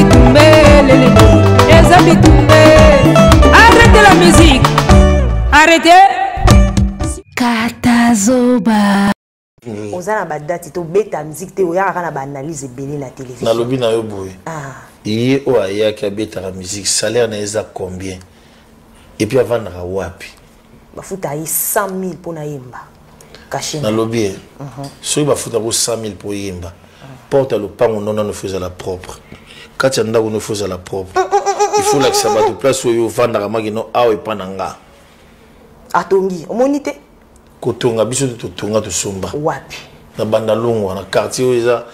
Bitumbe lelele, eza bitumbe. Arrêtez la musique, arrêtez. Katazoba. Oza na badate tobeta musique te, oyaka kaka na baanalyse ebele na télévision. Nalobi na yo boye. Ah. Ye oyo ayaki abetaka musique, salaire na ye eza combien? Et puis avandaka wapi? Bafuta ye 100 000 mpo na yemba, cachet. Nalobi ye, soki bafutako 100 000 mpo oyemba, porte ya lopango no nano fo ezala propre, kati ya ndako no fo ezala propre. Il faut lakisa bato place oyo ovandaka makino awa epa na nga. Atongi, omoni te? Kotonga, biso te totonga, tosomba. Wapi? Na banda longwa na quartier oyo eza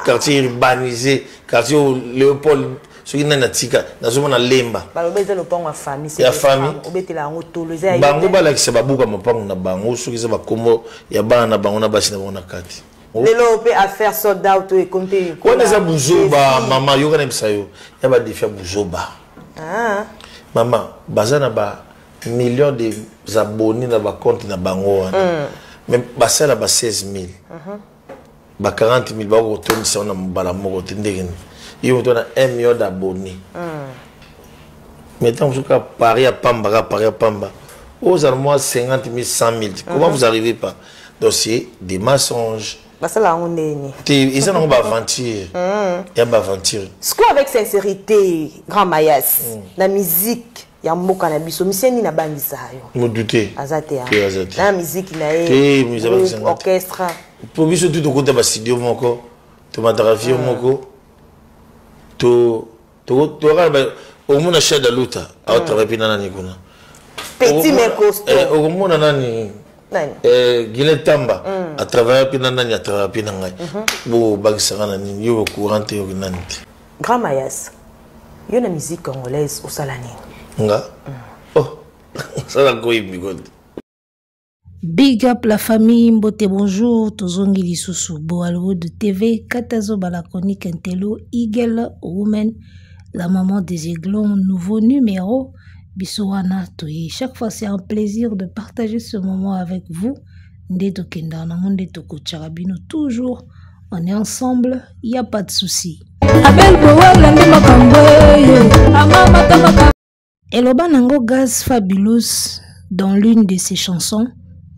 quartier urbanisé, quartier oyo Léopold soki nani atika, nazomona Lemba. Baloba eza lopango ya famille. Ya famille. Obetela yango tolo, eza ya ye bango te. Balakisa babuka mapango na bango, soki eza bakombo ya bana na bango na basi na bango na kati. Lelo mpe affaire sold out oyo ekomi mpe. Wana eza buzoba, mama. Yoka, na bisa yo ya badéfis ya buzoba. Ah. Mama, baza na ba millions de abonnés na bacompte na bango wana, mais basala ba 16 000, ba 40 000, bakokotondisa wana mbala moko te. Ndenge nini yo moto wana 1 million d'abonnés, mais ntango mosusu kaka pari ya pamba, kaka pari ya pamba, ozala mwa 50 000, 100 000, comment vous arrivez pas? Donc c'est des mensonges. Basala yango ndeni? Te, eza nango baaventure ya baaventure. Sikoyo, avec sincérité, grand Mayas, na musique ya mboka na biso, misie nini abangisa yo? Modu te. Aza te? Te, aza te. Na musique na ye? Te, musique abangisa groupe, nga te. Orchestre? Mpo biso tu tokota bastudio moko, tomataka avion moko, tokaka. Okomona Chad Aluta aotravaille mpe na nani kuna. Petit mais costaud. Okomona nani? Nani? Guilin Tamba atravaille mpe na nani, atravaille mpe na ngai. Bobangisaka na nini? Yo courant te, yoki nani te. Grand Mayas, yo na musique congolaise osala nini? Nga, oh, osala koyimbi kote. Big up la famille, mbote, bonjour, tozongi lisusu Bo Hollywood TV, Katazo la chronique Intello, Eagle Woman, la maman des aiglons, nouveau numéro, biso wana toye. Chaque fois, c'est un plaisir de partager ce moment avec vous. Nde tokenda nango, nde tokotiaka bino toujours, on est ensemble, il y a pas de souci. Abel Bowala nde makambo oyo amamata makambo. Eloba nango Gaz Fabulous dans l'une de ses chansons,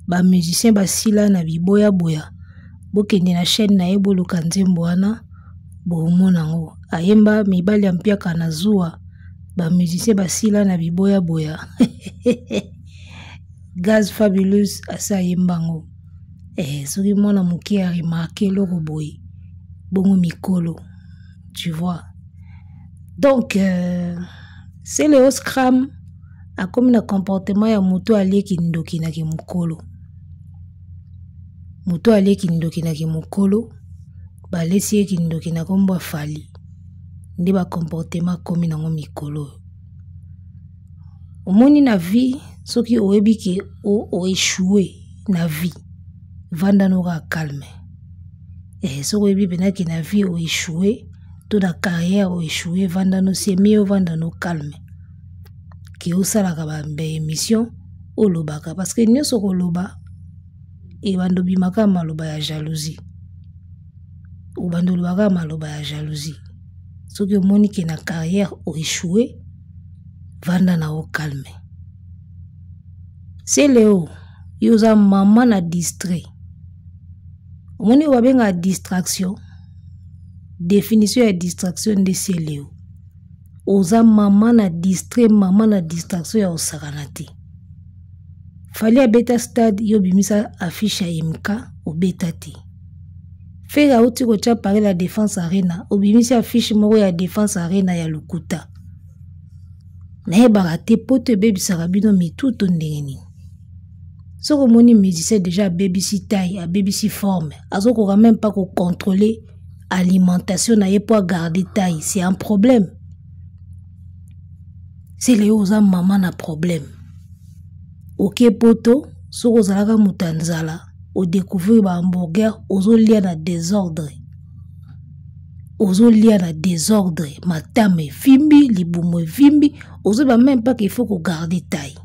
bamusicien basila na biboyaboya. Bokende na chaîne na ye, boluka nzembo wana, bomona yango. Ayemba mibali ya mpiaka na zuwa, bamusicien basila na biboyaboya. Gaz Fabulous asi ayemba yango. Soki mwana moke aremarquer eloko boye, bongo mikolo, tu vois. Donc Celeo Scram akomi na comportement ya moto alieki ndoki na kimokolo. Moto alieki ndoki na kimokolo, balesi ye kindoki na kombo ya Fally. Nde bacomportement akomi nango mikolo oyo. Omoni, na vie, soki oyebi ke oéchoué na vie, vanda no kaka calme. Soki oyebi mpenza ke na vie oéchoué to na carrière oéchoué, vanda no, c'est mieux ovanda no calme ke osalaka baémission, olobaka, parce que nyonso koloba ebanda obimaka maloba ya jalousie, obanda olobaka maloba ya jalousie. Soki omoni ke na carrière oéchoué, vanda na yo calme. Celeo, yo oza mama na distrait. Omoni oyo babengaka distraction, définition ya distraction nde Celeo. Oza mama na distrait, mama na distraction ya kosakana te. Fally abeta stade, yo obimisa affiche ya MK, obeta te. Ferre auti kotia Paris La Défense Arena, obimisi affiche moko ya Défense Arena ya lokuta. Nayebaka te poto ebebisaka bino mitu to ndenge nini. Soki omoni musicien déjà abebisi taille, abebisi forme, azokoka même pas kocontrôler alimentation na ye mpo agarde taille, c'est un problème. Celeo, oza mama na problème. Oke poto, soki ozalaka moto ya nzala, odécouvrir bahamburger, ozolia na désordre, ozolia na désordre, matama evimbi, libumu evimbi, ozoyeba même pas qu'il faut kogarde taille.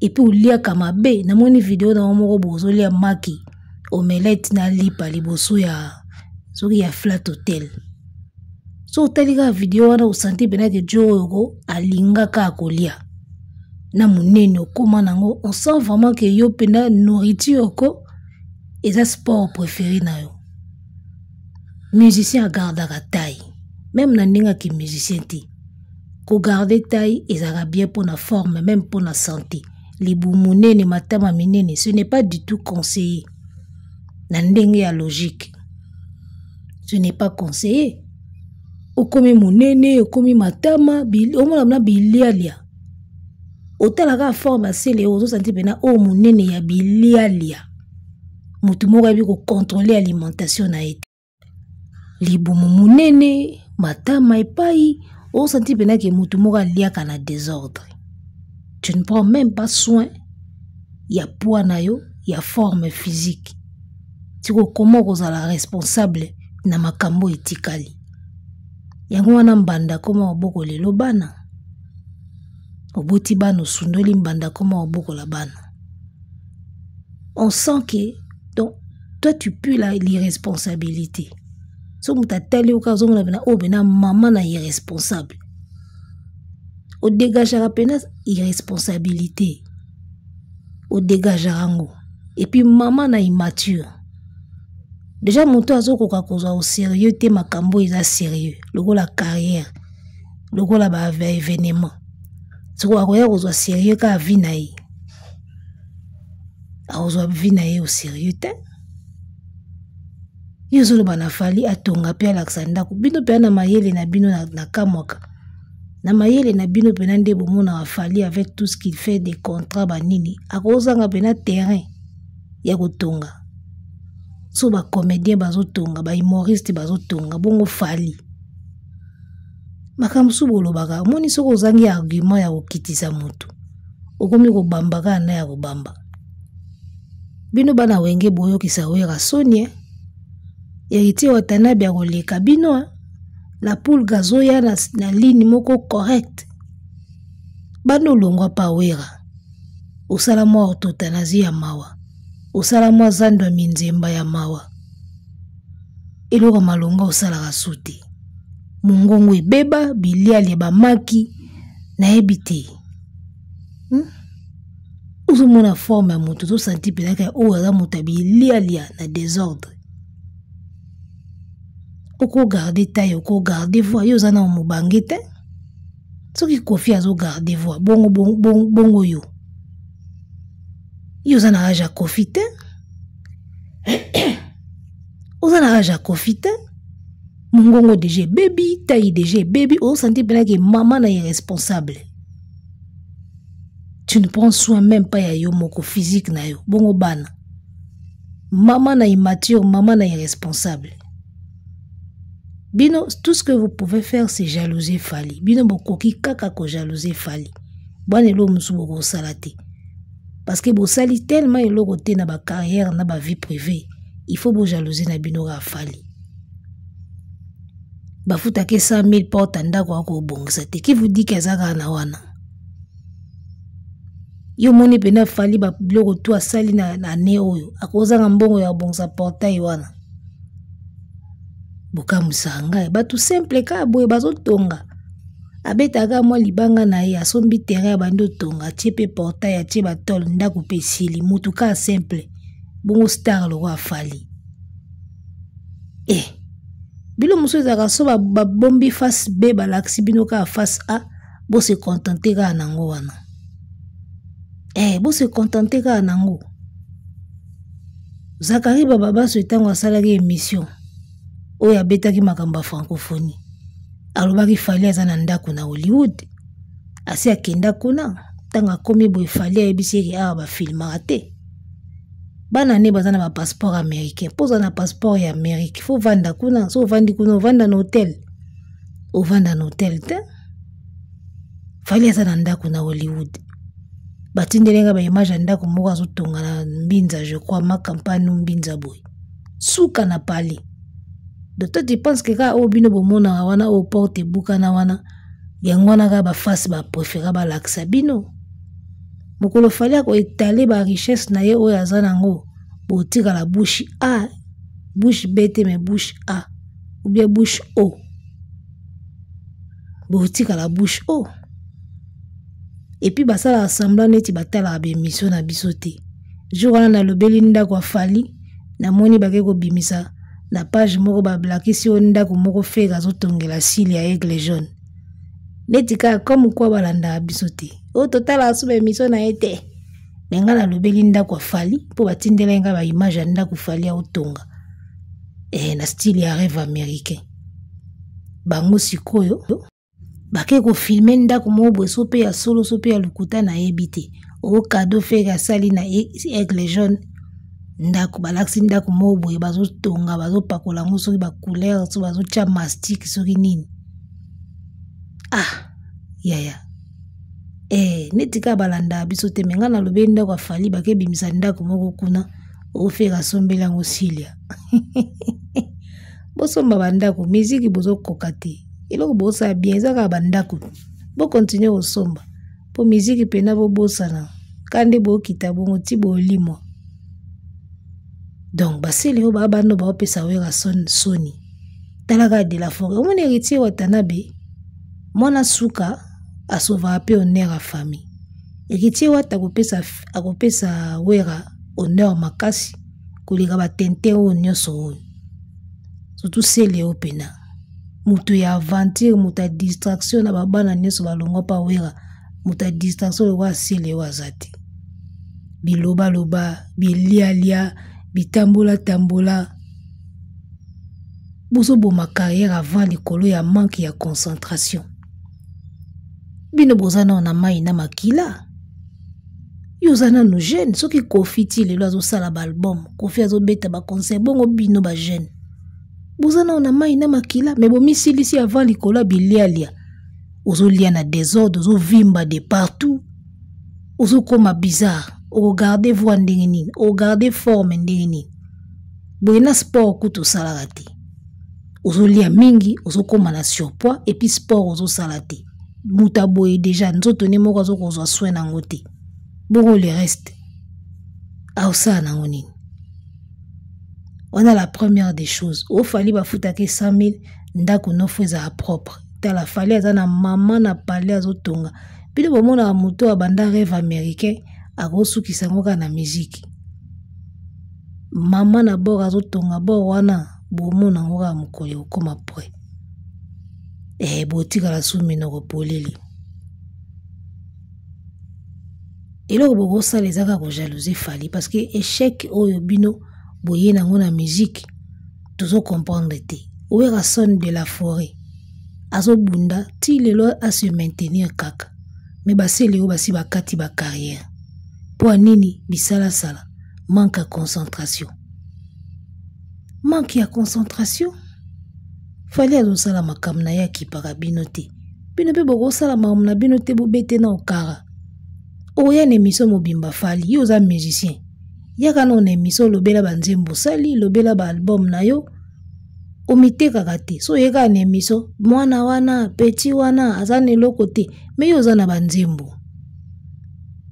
Et puis oliaka mabe. Namoni video nango moko bo ozolia maki omelette na lipa liboso ya soki ya Flat Hotel. So otali kaka video wana, osanti mpena ke jo oyo ko alinga kaka kolia na monene okóma nango. On sent vraiment ke yo mpena nourriture ko eza sport préféré na yo. Musicien agardaka taille, même na ndenge ake musicien te, kogarde taille ezalaka bien mpona forme, même mpona santé. Libumu monene, matama minene, ce n'est pas du tout conseillé. Na ndenge ya logique, ce n'est pas conseillé. Okomi monene, okomi matama, omona na bilialia, otalaka forme asele, ozosanti mpena oyo monene ya bilialia. Motu moko ayebi kocontrôle alimentation na ye te. Libumu monene, matama epai, osanti mpena ke motu moko aliaka na désordre. Tu ne prends même pas soin ya poids na yo, ya forme physique. Tiko koma kozala responsable na makambo etikali yango wana. Mbanda koma obokola lelo bana, oboti bana, osundoli mbanda, koma obokola bana. On sent que donc toi, tu pues la l'irresponsabilité. So moto atali yo kaka, azomona pena oyo pena mama na irresponsable. Odegageaka mpena irresponsabilité, odegageaka yango. Et puis mama na immature déjà, moto azokoka kozwa au sérieux te makambo eza sérieux lokola carrière, lokola baévénement. Sikoyo akoya kozwa sérieux kaka vie na ye, akozwa vie na ye au sérieux te. Ye ozoloba na Fally atonga mpe alakisa ndako. Bino mpenza na mayele na bino, na kamwaka na mayele na bino mpena nde bomonaka Fally avec tout ce qu'il fait, des contrats banini, akozanga mpena terrain ya kotonga. So bacomédien bazotonga, bahumoriste bazotonga, bongo Fally? Makambo mosusu bolobaka, omoni, soki ozangi argument ya kokitisa motu, okomi kobamba kaka na ya kobamba. Bino bana Wenge, boyokisa Wera soni. Héritier Watanabe akoleka bino. La poule gazoya na ligne moko correct. Bana olongwa pa Wera, osala mwa orthotanasie ya mawa, osala mwa zando ya minzemba ya mawa. Eloko malonga osalaka su te, mongongo ebeba, bilialia, bamaki, nayebi te, Ozomona forme ya moto, ozosanti mpenzaka oyo aza moto ya bilialia na désordre. Okogarde taille, okogarde voix, yo oza na mobange te. Soki Kofi azogarde voix, bongo bongo, bongo yo, yo oza na age ya Kofi te, oza na age ya Kofi te. Mongongo déjà ebebi, taille déjà ebebi, ozosanti mpenaki mama na irresponsable. Tu ne prends soin même pas ya yo moko, physique na yo, bongo bana? Mama na immature, mama na irresponsable. Bino, tout ce que vous pouvez faire, c'est jalouser Fally. Bino bokoki kaka kojalouser Fally. Bwana, eloko mosusu bokosala te, parce que bosali tellement eloko te na bacarrière, na bavie privée. Il faut bojalouser na bino kaka Fally. Bafutaki 100 000 porte ndako, akobongisa te. Qui vous dit ke aza kaka na wana? Yo moni mpena Fally, babiloko tu asali na ane oyo, akozanga mbongo ya kobongisa portail wana? Bokamwisaka ngai, bato simple kaka boye bazotonga. Abetaka mwa libanga na ye, asombi terrain, abandi otonga, atie mpe portail, atie batole, ndako mpe esili. Mutu kaka simple, bongo star lokola Fally. E bino mosusu ezalaka so babombi face B, balakisi bino kaka face A, bose contente kaka nango wana. Bose contente kaka nango. Zakari Bababaso, ntango asalaki émission oyo abetaki makambo ya francophonie, alobaki Fally aza na ndako na Hollywood, asi akenda kuna. Ntango akomi boye, Fally ayebisi eke awa bafilmaka te. Bana ne baza na bapasseport américain. Mpo oza na passeport ya Amérique, faut ovanda kuna. So ovandi kuna, ovanda na hotel, ovanda na hotel te. Fally aza na ndako na Hollywood. Batindeli nga baimage ya ndako moko azotonga na Mbinza, je crois Makampani, Mbinza boye, suka na pale. Donc toi, tu penses que kaka oyo bino bomonaka wana, oyo porte ebukana wana, yango wana kaka bafase bapréféra balakisa bino? Mokolo Fally akoetale barichesse na ye oyo aza nango, botikala bouche A, bouche B te, mais bouche A ou bien bouche O. Botikala bouche oh. Et puis basalaka semblant neti batalaka ba émission na biso te. Jour wana nalobeli ndako ya Fally, namoni bake kobimisa na page moko bablakisi oyo ndako moko Ferre azotongela sile ya Aigle Jaune. Neti kaka comme quoi balandaka biso te. Oyo totalaka so ba émission na ye te. Me ngai nalobeli ndako ya Fally mpo batindelaki ngai ba image ya ndako Fally aotonga. Na style ya rêve américain. Bango sikoyo bake kofilme ndako moko boye so mpe ya solo so mpe ya lokuta nayebi te. O cadeau Ferre asali na Aigle Jaune ndako balakisi ndako moko boye bazotonga bazopakola yango soki ba couleur so bazotia mastic soki nini. Ah yaya neti kaka balandaka biso te. Me ngai nalobeli ndako ya Fally bake bimisa ndako moko kuna o Ferre asombeli yango Silia. Bosomba bandako miziki bozokoka te. Eloko bosala bien eza kaka bandako. Bokontinue kosomba po miziki pena bobosana ka nde bokita bongo ti bolimwa. Donc basele oyo ba bano baopesa Wera soni. Talaka de la forêt. Omoni Héritier Watanabe mwana suka asovaka pe honneur ya famille. Héritier Wata akopesa Wera honneur makasi koleka ba tente oyo nyonso oyo. Surtout sele oyo pena. Moto ya aventure, moto ya distraction na babana nyonso balongwa pa Wera, moto ya distraction lokola sele oyo aza te. Bilobaloba, bilialia, bitambola-tambola. Bozoboma carrière avant likolo ya manque ya concentration. Bino boza nao na mai na makila. Yo oza nanu jeune, soki Koffi ti lelo azosala ba album, Koffi azobeta ba concert, bongo bino ba jeune. Boza nao na mai na makila, mais bomisilisi avant likolo ya bilialia. Ozolia na désordre, ozovimba de partout. Ozokoma bizarre. Ogarde voix ndenge nini, ogarde forme ndenge nini. Boye na sport kutu osalaka te. Ozolia mingi, ozokoma na surpoids, et puis sport ozosala te. Moto aboye déjà nzoto ne moko azokozwa soin nango te. Bongo le reste aosala nango nini? Wana la première des choses. Ofali bafutaki 100 000, ndako nofo ezala propre. Tala Fally aza na mama na palais azotonga. Bino bomonaka moto abanda rêve américain akosukisa yango kaka na musique. Mama na bord azotonga bord wana bomona yango kaka mokolo ekokoma prêt. Botikala su minoko polele. Eloko bokosala eza kaka kojalouser Fally parce que échec oyo bino boye nango na musique tozo comprendre te. Werrason de la forêt azobunda ti lelo a se maintenir kaka. Mais basele oyo basi bakati ba carrière. Po nini bisalasala manque ya concentration. Manque ya concentration. Fally azosala makambo na ye akipaka bino te. Bino mpe bokosala makambo na bino te bobete na okara. Oya na émission mobimba Fally, yo oza musicien. Yaka na émission lobela ba nzembo osali, lobela ba album na yo. Omitekaka te. So oyeka na émission, mwana wana, petit wana, aza na eloko te. Mais yo oza na ba nzembo.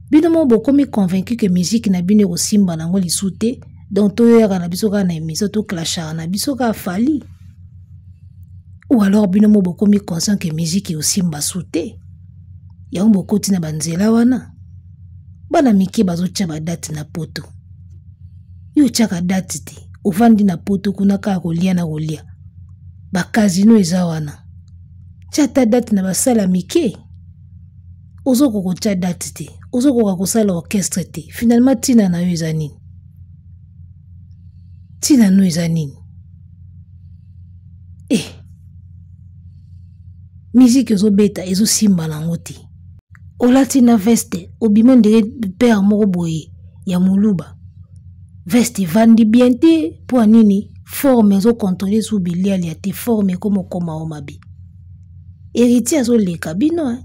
Bino mo bokomi convaincu que musique na bino ekosimba nango lisu te. Donc toyoyaka na biso kaka na émission, to clashaka na biso kaka Fally. Ou alors bino mo bokomi conscient que musique ekosimba su te. Yango bokoti na banzela wana. Bana mike bazotia ba date na poto. Yo otiaka date te. Ovandi na poto kuna kaka kolia na kolia. Ba casino eza wana. Tia ta date na basala mike. Ozokoka kotia date te. Ozokoka kosala orchestre te. Finalement tina na yo eza nini? Tina no eza nini? Musique ezobeta ezosimba nango te. Olati na veste, obima ndenge père moko boye ya moluba. Veste evandi bien te, po nini? Forme ezocontrôler sous bilialia te, forme ekoma okoma o mabe. Héritier azoleka bino, hein?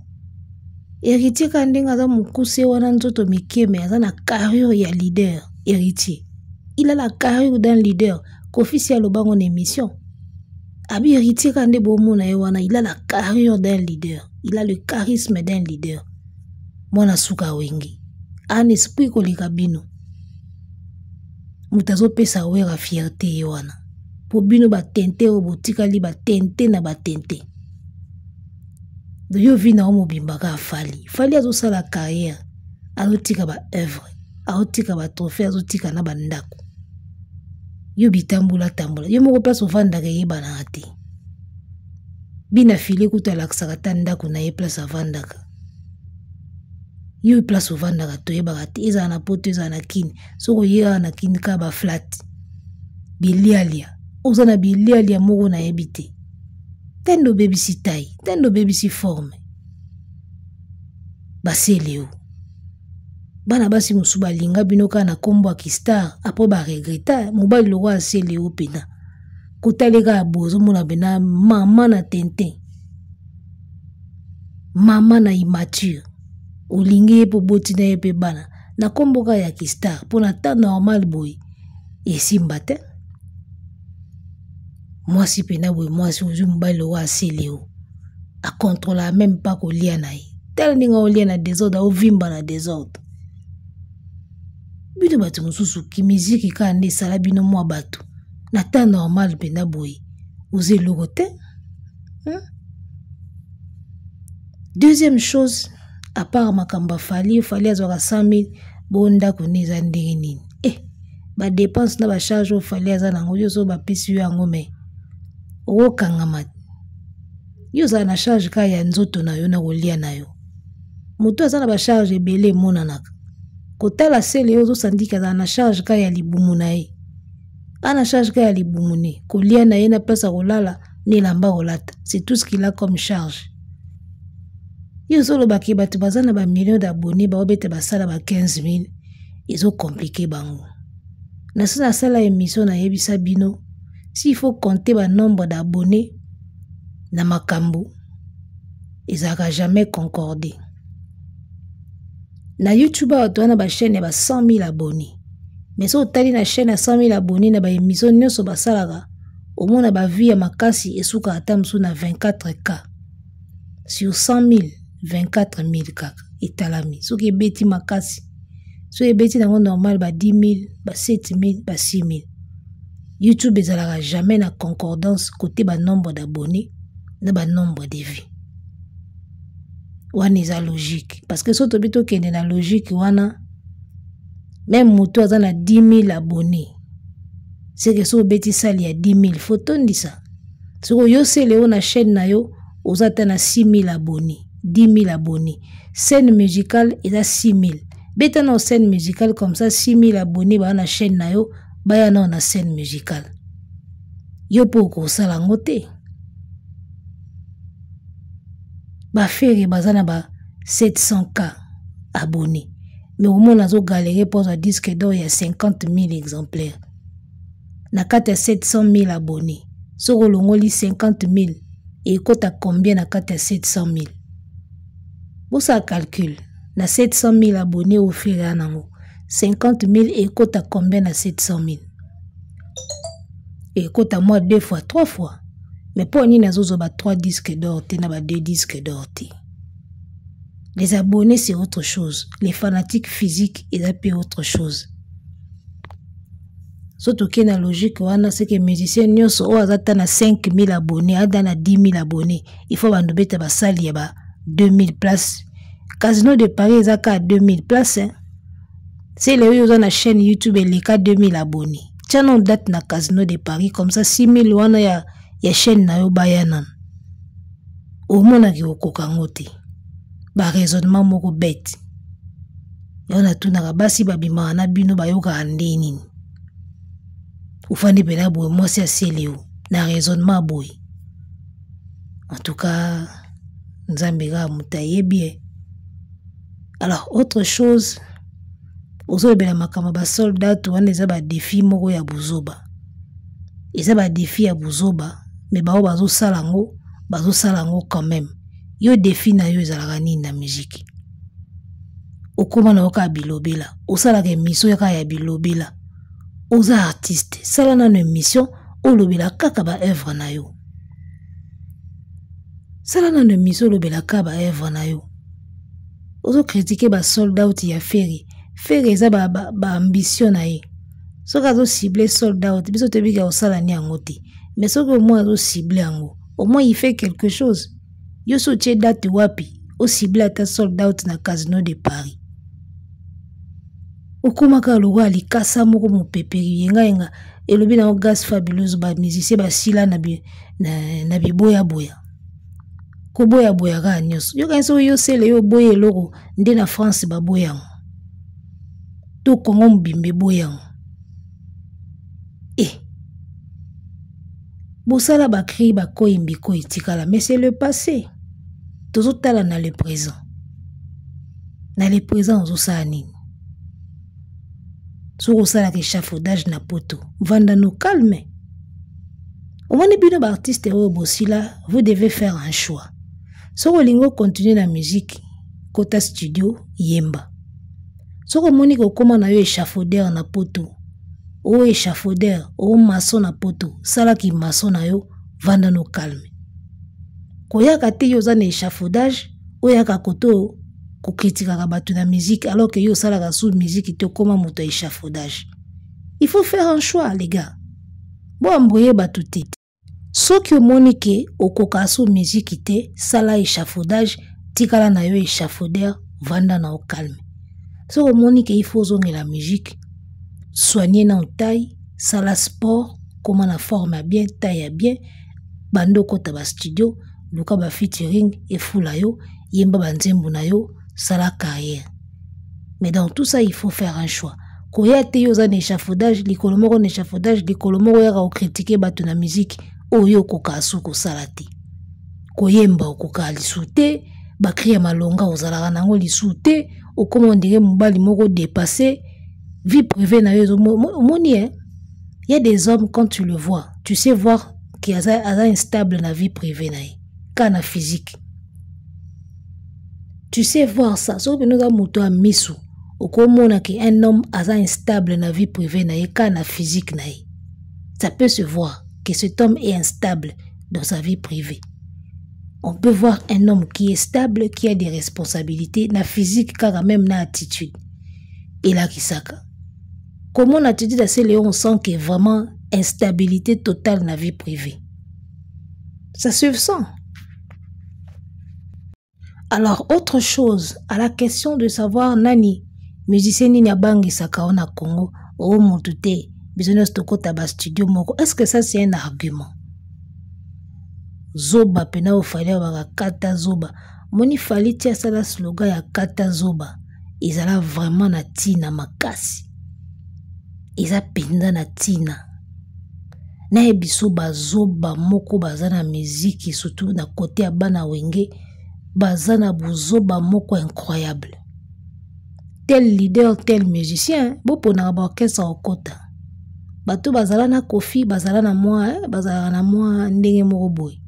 Héritier ka ndenge aza mokuse wana nzoto mike, mais aza na carrure ya leader. Héritier, il a la carrure d'un leader. Koffi si alobango na émission. Abi héritier ka nde bomona ye wana, il a la carrure d'un leader. Il a le charisme d'un leader. Mwana suka wengi. An esprit koleka bino. Moto azopesa Wera fierté ye wana. Po bino ba tente oyo botikali ba tente na ba tente. Yo vie na yo mobimba kaka Fally. Fally azosala carrière, azotika ba œuvre, azotika ba trophée, azotika na ba ndako. Yo bitambola tambola, yo moko place ovandaka eyebanaka te. Bina file kutu alakisaka ata ndako na ye place avandaka. Yo place ovandaka toyebaka te, ezala na poto ezala na Kin. Soki oye awa na Kin kaka ba flat, bilialia, oza na bilialia moko nayebi te. Tende obebisi taille, tende obebisi forme. Basele yo. Bana basi mosusu balinga bino kaka na kombo ya kistar, apres ba regreta, mobali lokola asele yo pena. Kotale kaka boye ozomona pena mama na tintin. Mama na immature. Olingi ye po boti na ye pe bana. Na kombo kaka ya kistar, po na temps normal boye esimba te. Mwasi pena boye, mwasi ozwi mobali lokola asele yo. Akontrola même pas kolia na ye. Tala ndenge aolia na désordre, aovimba na désordre. Bino bato mosusu ki miziki kaka nde esala bino mwa bato. Na temps normal pena boye, oza eloko te. Deuxième chose, à part makambo ya Fally, Fally azwaka 100 000, bo ndako nde eza ndenge nini? Ba dépense na ba charge oyo Fally aza nango, yo so bapesi yo yango, mais okokangama. Yo ozala na charge kaka ya nzoto na yo na kolia na yo. Moto aza na ba charge ebele emonanaka. Kotala sele yo ozosandika azala na charge kaka ya libumu na ye. Ana charge kaka ya libumu ne, kolia na ye na place ya kolala na elamba kolata. C'est tout ce qu'il a comme charge. Yo ozolobaki bato baza na ba millions d'abonnés, baobeta basala ba 15 000, ezo compliquer bango. Na so nasala émission nayebisa bino, s'il faut compter ba nombre d'abonnés na makambo, ezalaka jamais concordé. Na YouTube awa toza na ba chaîne ya ba 100 000 abonnés. Mais soki otali na chaîne ya 100 000 abonnés na ba émission nyonso basalaka, omona ba vie ya makasi esukaka ata mosusu na 24K. Sur 100 000, 24 000 kaka etalami. Soki ebeti makasi, soki ebeti nango normal ba 10 000, ba 7 000, ba 6 000. YouTube ezalaka jamais na concordance côté ba nombre d'abonnés na ba nombre de vues. Wana eza logique, parce que soki tobi tokende na logique wana, même moto aza na 10 000 abonnés, c'est que soki obeti sali ya 10 000, faut tondisa. Soki oyo sele oyo na chaîne na yo, oza ata na 6 000 abonnés, 10 000 abonnés. Scène musicale eza 6 000. Beta na scène musicale comme ça 6 000 abonnés ba na chaîne na yo, baya na na scène musicale. Yo po okosala yango te. Ba Ferre baza na ba 700K abonnés. Mais au moins nazo galérer pour un disque d'or ya 50 000 exemplaires. Na kati ya 700 000 abonnés. Soki olongoli 50 000, ekota combien na kati ya 700 000? Bosa calcul. Na 700 000 abonnés au Ferre ya nango, 50 000 ekota combien na 700 000? Ekota moi 2 fois, 3 fois. Mais pour nini nazozo ba 3 disques d'or te na ba 2 disques d'or te? Les abonnés c'est autre chose, les fanatiques physiques eza pe autre chose. Soki toke na logique wana, c'est que musicien nyonso oyo aza ta na 5 000 abonnés, aza na 10 000 abonnés, il faut bandu beta basali ya ba 2 000 places. Casino de Paris eza ka 2 000 places, hein. C'est le oyo oza na chaîne YouTube eleka 2 000 abonnés. Tia non date na Casino de Paris, comme ça 6 000 wana ya chaîne na yo baya nanu. Omonaki okoka yango te. Ba raisonnement moko bête. Yo natunaka basi babimaka na bino bayokaka nde nini? Ofandi pena boye mwasi aseli yo na raisonnement boye. En tout cas, Nzambe kaka moto ayebi ye. Alors autre chose, ozolobela makambo ba soldat wana eza ba défi moko ya buzoba. Eza ba défi ya buzoba, mais bao bazosala yango, bazosala yango quand même. Yo défi na yo ezalaka nini na musique? Okoma na yo kaka bilobela, osalaka émission kaka ya bilobela. Oza artiste, sala nano émission olobela kaka ba œuvre na yo. Sala nano émission olobela kaka ba œuvre na yo. Ozo critiquer ba sold out ya Ferre. Ferre eza ba ambition na ye. Soki azo cibler sold out, biso toyebi ka kosala ni yango te. Mais soki au moins azo cibler yango, au moins il fait quelque chose. Yo so otie date wapi ocible ata sold out na Casino de Paris? Okomaka lokola likasa moko mopepe yengayenga, elobi nango Gaz Fabuloso, ba musicien basila na, bi, na, na biboyaboya, koboyaboya kaka nyonso. Yokanisi soki yo sele yo oboyi eloko nde na France baboya yango to Congo mobimba eboya yango. Eh, bosala ba cri bakoyi mbikoyi etikala, mais c'est le passé. Tozotala na le présent. Na le présent ozosala nini? Soki osalaka échafaudage na poto, vanda no calme. Omoni bino ba artiste oyo bosila, vous devez faire un choix. Soki olingi ocontinue na musique, kota studio, yemba. Soki omoni kokóma na yo échafaudeur na poto, o échafaudeur o maçon na poto, salaki maçon na yo, vanda no calme. Koyaka te yo oza na échafaudage, oyaka koto kokritikaka bato na musique alors que yo osalaka sous musique te, okóma moto ya échafaudage. Il faut faire un choix, les gars. Boambroye bato te. Soki omoni ke okoka sous musique te, sala échafaudage, tikala na yo échafaudeur, vanda na yo calme. Soki omoni ke il faut ozongela musique, soigner na taille, sala sport, koma na forme ya bien, taille ya bien, bando okota ba studio, luka ba featuring, efula yo, yemba ba nzembo na yo, sala carrière. Mais dans tout ça, il faut faire un choix. Koya te yo oza na échafaudage, likolo moko na échafaudage, likolo moko oyaka kokritike bato na musique oyo okoka su kosala te. Koyemba okoka lisu te, bakri ya malonga ozalaka nango lisu te, okoma ondire mobali moko dépassé, vie privée na yo omoni. Eh, il y a des hommes, quand tu le vois, tu sais voir qu'il aza, aza instable na vie privée na ye, ka na physique. Tu sais voir ça. Soki mpenza oza moto ya misu, okomona ke un homme aza instable na vie privée na ye, ka na physique na ye. Ça peut se voir que cet homme est instable dans sa vie privée. On peut voir un homme qui est stable, qui a des responsabilités, na physique kaka, même na attitude. Elakisaka. Comment attitude assez Léon, on sent que vraiment instabilité totale na vie privée. Ça se sent. Alors, autre chose, à la question de savoir nani, musicien nini abangisaka na Congo, o mutu te, biso nyonso tokota ba studio moko, est-ce que ça c'est un argument? Zoba pena ofali abaka kata zoba. Moni Fally ti asala slogan ya kata zoba, ezala vraiment na ntina makasi. Eza mpenza na ntina. Nayebi so bazoba moko baza na miziki, surtout na kote ya bana Wenge, baza na bozoba moko incroyable. Tel leader, tel musicien, boponaka ba orchestre okota. Bato bazala na Kofi, bazala na mwa, bazalaka na mwa ndenge moko boye.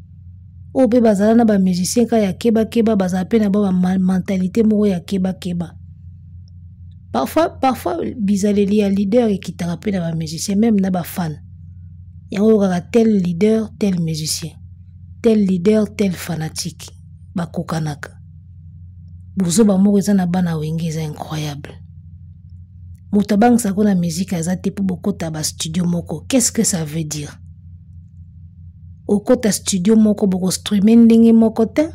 Oyo mpe bazala na ba musicien ka ya keba-keba, bazala mpe na ba mentalité moko ya keba-keba. Parfois, parfois bizaleli ya leader ekitaka mpe na ba musicien, même na ba fan. Yango kaka tel leader, tel musicien, tel leader, tel fanatique, bakokanaka. Bozoba moko eza na bana Wenge, eza incroyable. Moto abangisaka na musique aza te mpo bokota ba studio moko. Qu'est-ce que ça veut dire? Okota studio moko, bokostreame ndenge moko te,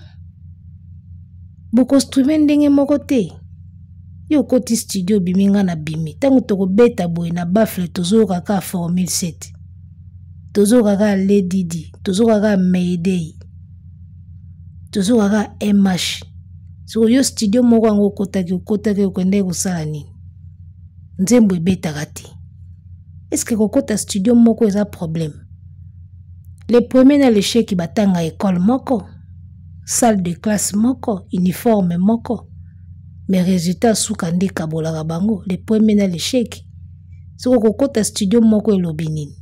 bokostreame ndenge moko te. Yo okoti studio, obimi, nga na bimi. Ntango tokobeta boye na baffle, tozoyoka kaka Formule 7, tozoyoka kaka Lady D, tozoyoka kaka Mayday, tozoyoka kaka MH. Soko yo studio moko yango okotaki, okotaki, okendeki kosala nini? Nzembo ebetaka te. Est-ce kokota studio moko eza problème? Le premier na l'échec batanga école moko, salle de classe moko, uniforme moko, mais résultat suka nde ekabolaka bango. Le premier na l'échec. Soki okokota studio moko elobi nini?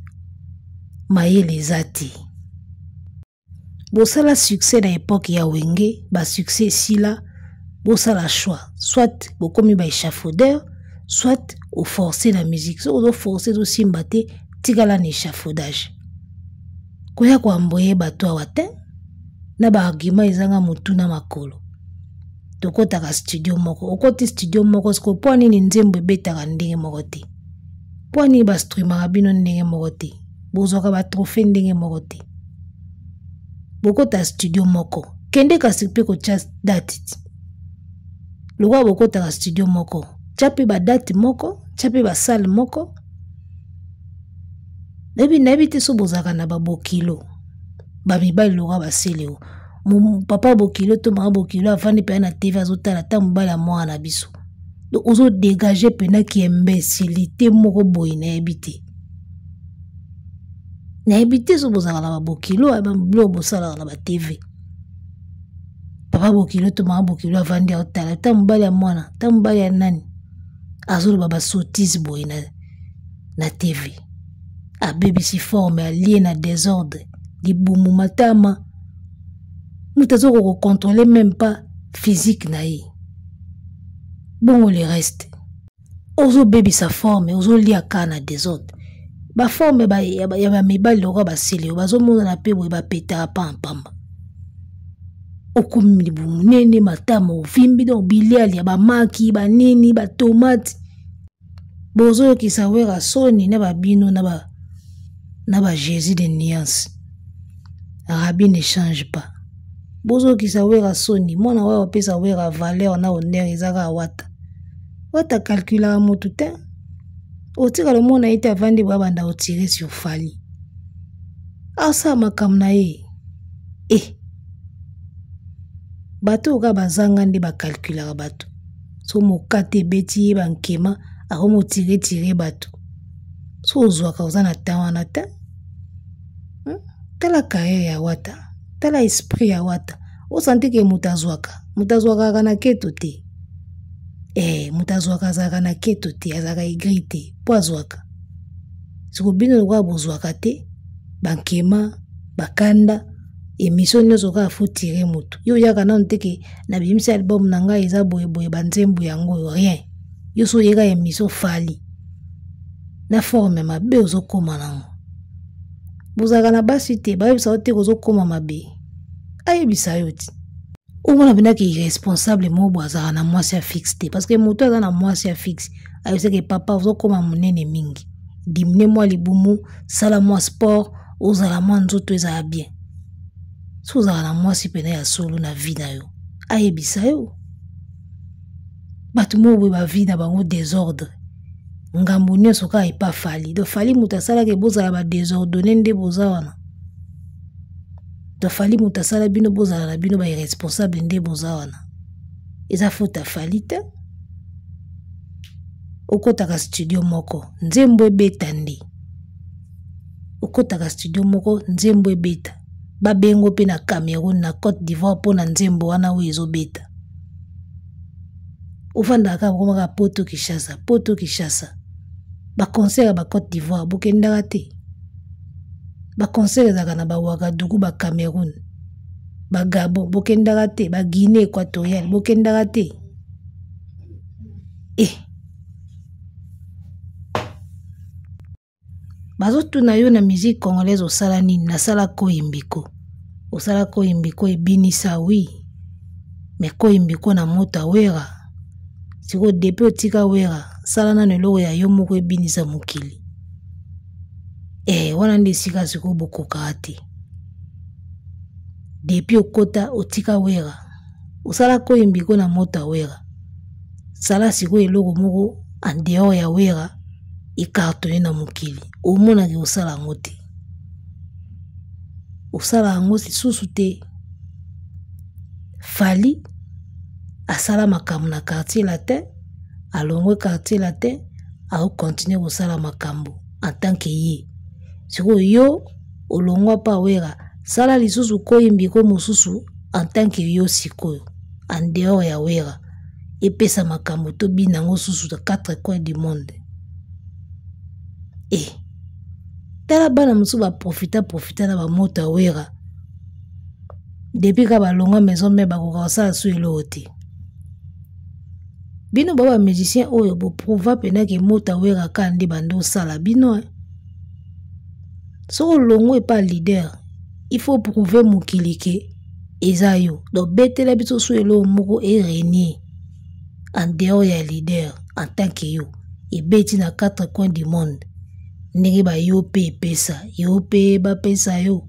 Mayele eza te. Bosala succès na époque ya Wenge, basuccès esila, bosala choix: soit bokomi ba échafaudeur, soit oforce na musique. Soki ozoforce, ezosimba te, tikala na échafaudage. Koya koamboye bato awa te na baargument ezanga motu na makolo. Tokɔtaka studio moko, okɔti studio moko, siko mpo nini nzembo ebetaka ndenge moko te? Mpo nini bastreamaka bino ndenge moko te? Bozwaka batrophée ndenge moko te? Bokɔta studio moko. Kende kasi mpe kotya date ti. Lokola bokotaka studio moko, tya mpe badate moko, tya mpe basale moko. Nayebi nayebi te so bozalaka na babokilo bamibali lokola baseleo. Papa bokilo to mama bokilo avandi mpenza na TV azotala ata mobali ya mwana na biso. Donc ozo dégager mpenza ki imbécilité moko boye nayebi te. Nayebi te so bozalaka na babokilo biloko bosalaka na ba TV. Papa bokilo to mama bokilo avandi aotala ata mobali ya mwana ata mobali ya nani azoloba ba sottise boye na TV. Abebisi forme alie na désordre libumu matama moto azokoka kocontrole même pas physique na ye. Bongo le reste ozobebisa forme ozolia kaka na désordre. Baforme ya bamibali lokola basili oyo bazomonana mpe boye bapetaka pampamba. Okomi libumu monene matama ovimbi donc bilialia bamaki banini batomate. Bozoyokisa Wera soni na babino na ba Jésus de nuance. Rabbi ne change pas. Bozokisa Wera soni mwana oyo apesa Wera valeur na honneur ezaka wata. Wata calculaka motu te. Otikala omona ye te avandi boye abanda kotire sur Fally. Asala makambo na ye. Eh. Bato oyo kaka bazanga nde bakalkulaka bato. So mokate ebeti ye bankema akomotire tire bato. So ozwaka oza na temps wana te. Tala carrière ya Wata, tala esprit ya Wata. Osanti ke moto azwaka, moto azwaka kaka na keto te. Moto azwaka azalaka na keto te, azalaka aigri te, po azwaka. Siko bino lokola bozwaka te, bankema, bakanda, émission nyonso kaka faut tirer moto. Yo oyaka nanu te ke nabimisi album na ngai eza boye boye ba nzembo yango oyo, rien. Yo so oyeka émission Fally. Na forme mabe ozokoma nango. Bozalaka na basi te, bayebisa yo te kozokoma mabe. Ayebisa yo ti. Omona mpenza ke irresponsable moko boye azalaka na mwasi ya fixe te. Parce que moto aza na mwasi ya fixe, ayebisa ke papa ozokoma monene mingi. Diminue mwa libumu, sala mwa sport, ozala mwa nzoto ezala bien. So ozalaka na mwasi mpenza ya solo na vie na yo, ayebisa yo. Bato moko boye ba vie na bango désordre. Ngambo nyonso kaka epa Fally. Donc Fally moto asalaka bozala ba désordonné nde boza wana. Donc Fally moto asala bino bozala na bino ba irresponsable nde boza wana. Eza faute ya Fally te. Okotaka studio moko, nzembo ebeta nde. Okotaka studio moko, nzembo ebeta. Babengo pe na Cameroun, na Côte d'Ivoire mpo na nzembo wana oyo ezobeta. Ofandaka kaka bokomaka Poto Kinshasa, Poto Kinshasa. Ba concert ya ba Côte d'Ivoire bokendaka te. Ba concert ezalaka na ba Ouagadougou, ba Cameroun, ba Gabon bokendaka te, ba Guinée équatoriale bokendaka te. Bazotuna yo na musique congolaise osala nini? Nasala koyimbiko. Osala koyimbiko ebinisa oui. Mais koyimbiko na moto ya Wera. Sikoyo depuis otika Wera, sala nano eloko ya yo moko ebinisa mokili. Wana nde esika sikoyo bokokaka te. Depuis okota otika Wera, osala koyimbiko na moto ya Wera. Sala sikoyo eloko moko en dehors ya Wera ecartonné na mokili. Omonaki osala yango te. Osala yango lisusu te. Fally asala makambo na quartier latin, alongwe quartier latin, akocontinue kosala makambo en tant que ye. Sikoyo yo olongwa pa Wera, sala lisusu koyimbiko mosusu en tant que yo sikoyo en dehors ya Wera. Epesa makambo tobina yango susu na 4 coins du monde. Tala bana mosusu ba profita profita na ba moto ya Wera. Depuis ka balongwa maison mère bakoka kosala su eloko te. Bino ba ba musicien oyo bo prouva pena ke moto ya Wera ka nde bando osala bino. Soko longo epa leader, il faut prouver mokili ke eza yo. Donc betela biso su eloko moko e régner en dehors ya leader en tant que yo. Ebeti na 4 coins du monde. Ndenge ba yo pe epesa, yo pe ba pesa yo.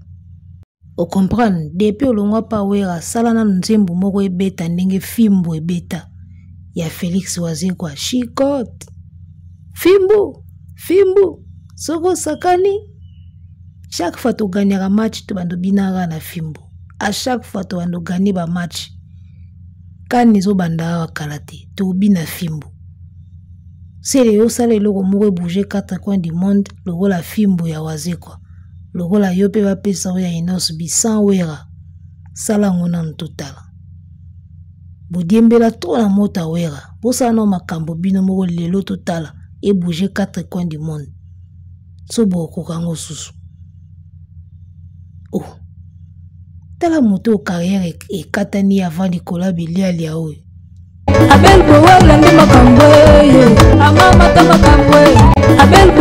Ocomprendre? Depuis olongwa pa Wera, sala nanu nzembo moko ebeta ndenge fimbu ebeta ya Felix Wazekwa. Chicote fimbu fimbu, soki osakani chaque fois togagnaka match, tobanda obinaka na fimbu. A chaque fois tobanda oganye ba match, kani ezobanda awa kala te, tobina fimbu. Sele osala eloko moko ebouge quatre coins du monde lokola fimbu ya Wazekwa, lokola yo mpe bapesa oyo ya Innoss'B sans Wera. Sala yango nanu totala. Bodiembela to na moto ya Wera, bosala nao makambo bino moko lelo, totala ebouge quatre coins du monde. So bokokoka yango susu. Oh, tala moto oyo carrière ekatani avant likolo ya bilialia oyo. Abel Bowala nde makambo, amamata makambo Abel.